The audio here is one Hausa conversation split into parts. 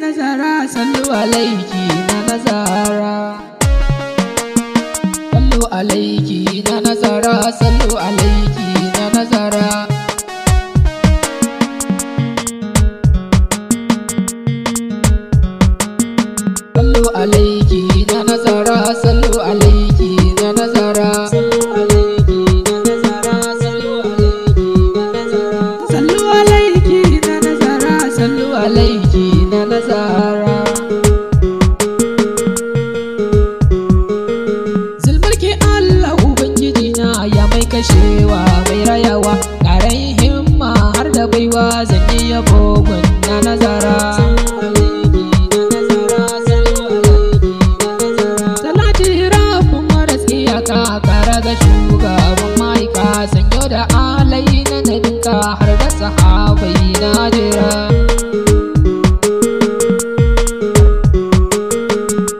na nazara, sallu alaiki na nazara. Sallu alaiki na nazara, sallu alaiki na nazara. Sallu alaiki na nazara, sallu alaiki na nazara. Sallu alaiki na nazara, sallu alaiki na nazara. Sallu alaiki na nazara, sallu alaiki na nazara. Zulmulki Allah Ubangiji na ya mai kashewa mai rayawa, ƙaran himma har da baiwa zan yi yabo gun na nazara. Sallu alaiki na nazara, sallu alaiki na nazara. Salati rabbin maras iyaka kara ga shugaban ma'aika sanyo da alai na nabinka har da sahabai na jira.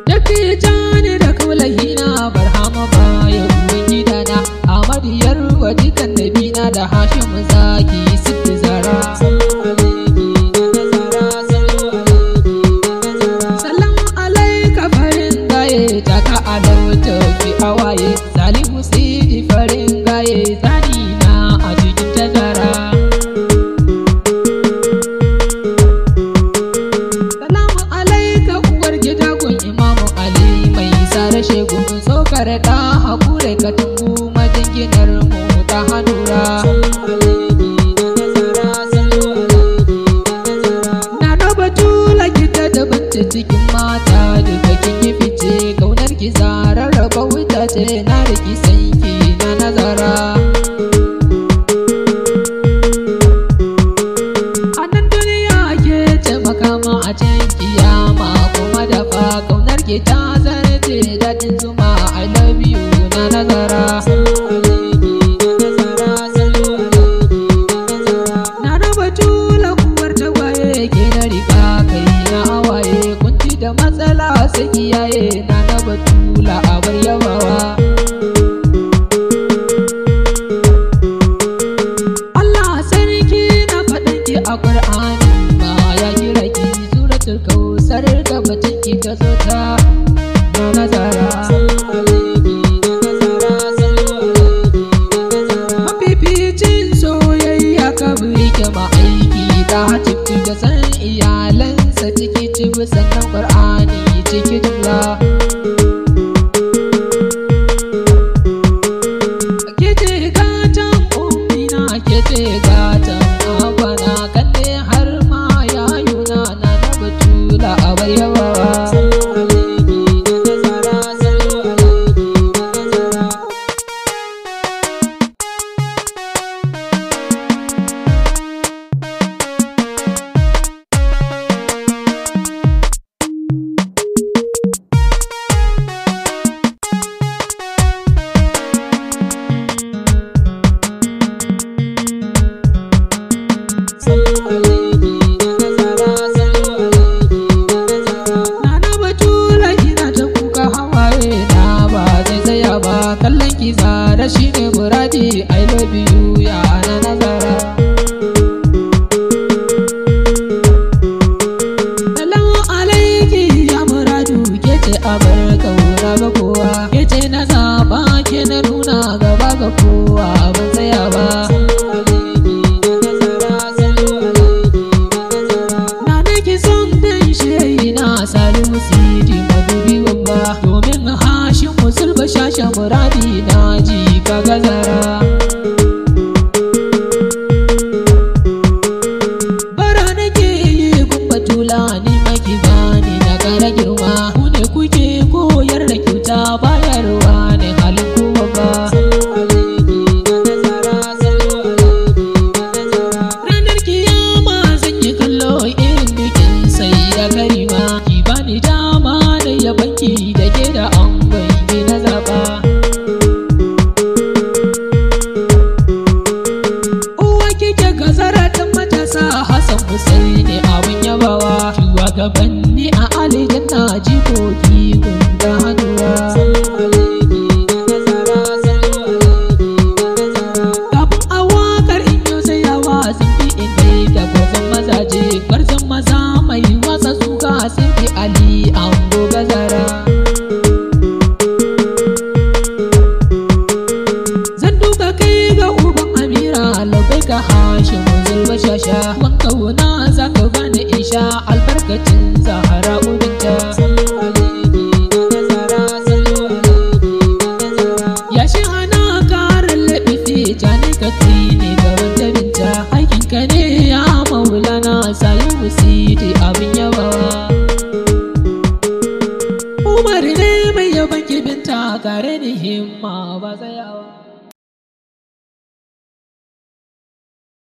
Dattijani da kaulahina barhama baya uwan gidana Ahmadu Yarwa jikan nabina da Hashim zaki sitti zara. Sallu alaiki na nazara, sallu alaiki na nazara. Salam alaika farin gaye taka alauta ki awaye Salihu sidi farin gaye zani na a cikin tazara. Salamu alaika uwar gida gun Imamu Ali mai sare shegun tsokar da hakure ka tungu majinginar mu ta hanura. Sallu alaiki na nazara, sallu alaiki na nazara. Na na batula kita da bance cikin mata duka kin yi fice kaunar ki zarar raba wuta ce na riki sanki na nazara. A nan duniya ke taimaka ma a can kiyama kuma dafa kaunar ki ta zarce daɗin zuma I love you na nazara. Sallu alaiki na nazara, sallu alaiki na nazara. Na na batula uwar tagwaye ke na riga kai na awaye kunci da matsala sai kiyaye na na batula a bar yabawa. Allah sarki na faɗin ki a Qur'ani ma ya kira ki suratul kausar da batun ki ta zo ta na nazara. Sallu alaiki na nazara, sallu alaiki na nazara. Mafificin soyayya ka rike ma'aiki ta hatiftu da san iyalansa ciki cibi sannan Qur'ani ciki jumla. Ke ce gatan ummina, ke ce gatan abana, kanne har ma yayuna na na batula a bar yabawa. Sallu alaiki na nazara, sallu alaiki na nazara. Sallu alaiki na nazara, sallu alaiki na nazara. Na na batula ina ta kuka hawaye na ba zai tsaya ba kallon ki zara shine muradi I love you ya na nazara. Salamu alaiki ya muradu ke ce abar kauna ga kowa ke ce na zaba ke na nuna gaba ga kowa ban tsaya ba. Sallu alaiki na nazara, sallu alaiki na nazara. Na nake son dan shehi na Salihu Sidi madubi babba domin Hashim musulba shasha muradi na ji ka gazara. Bara nake yi gun batula ni maki bani na kara girma ku ne kuke koyar da kyauta bayarwa ne halin ku babba. Sallu alaiki na nazara, sallu alaiki na nazara. Ranar kiyama zan yi kallo irin bikin sai da karima ki bani dama da yabanki da ke da angon ki na zaba. Uwa kike gazara ta matasa Hassan Hussaini abin yabawa shugabanni a aljanna jikoki kun ga hannuwa.